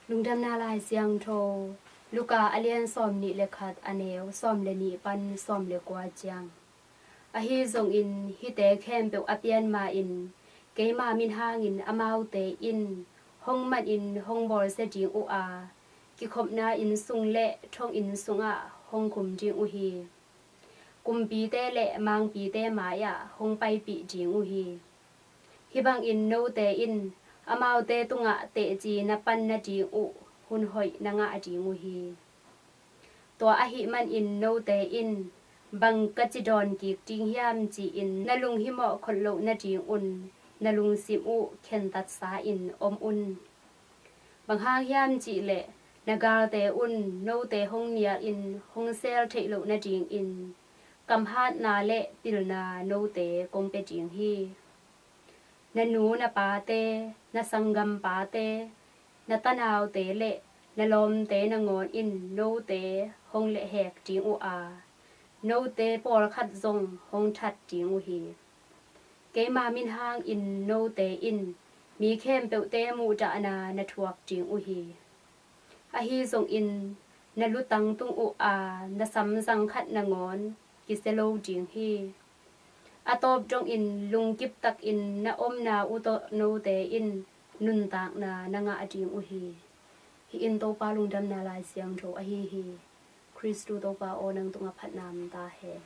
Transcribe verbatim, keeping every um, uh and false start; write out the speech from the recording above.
Lungdamna Lai Siangtho, Luka a lian sawmnih le khat, a neu sawm le nih pan sawm le kua ciang. Ahi zongin hihte khempeuh a pian ma-in keima min hangin amaute in hong manin hong bawlsia ding uh a, kikhopna inn sung le thong inn sungah hong khum ding uh hi. Kumpite le mangpite mai-ah hong paipih ding uh hi. Hih bangin note in amaute tungah teci na pan nading uh hun hoih na ngah ding uh hi. Tua ahih manin note in bang ka ci dawn kik ding hiam ci-in na lunghimawh kholh loh nadingun na lungsim uh khentatsa-in om un. Bang hang hiam cihleh na galte un note hong nialin hong sel theih loh nadingin kamhatna le pilna note kong pia ding hi. Na nu na pate, na sanggampate, na tanaute le na lawmte nangawn in note hong lehhek ding uh a, note pawlkhat zong hong that ding uh hi. Keima min hangin note in mi khempeuhte muhdahna na thuak ding uh hi. Ahi zongin na lutang tung uh a, na samzang khat nangawn kisia lo ding hi. A tawp dongin lungkip takin na omna uh tawh note in nuntakna na ngah ding uh hi. Hih in Topa Lungdamna Lai Siangtho ahi hi. Khristu Topa aw, nang tungah phatna om ta hen.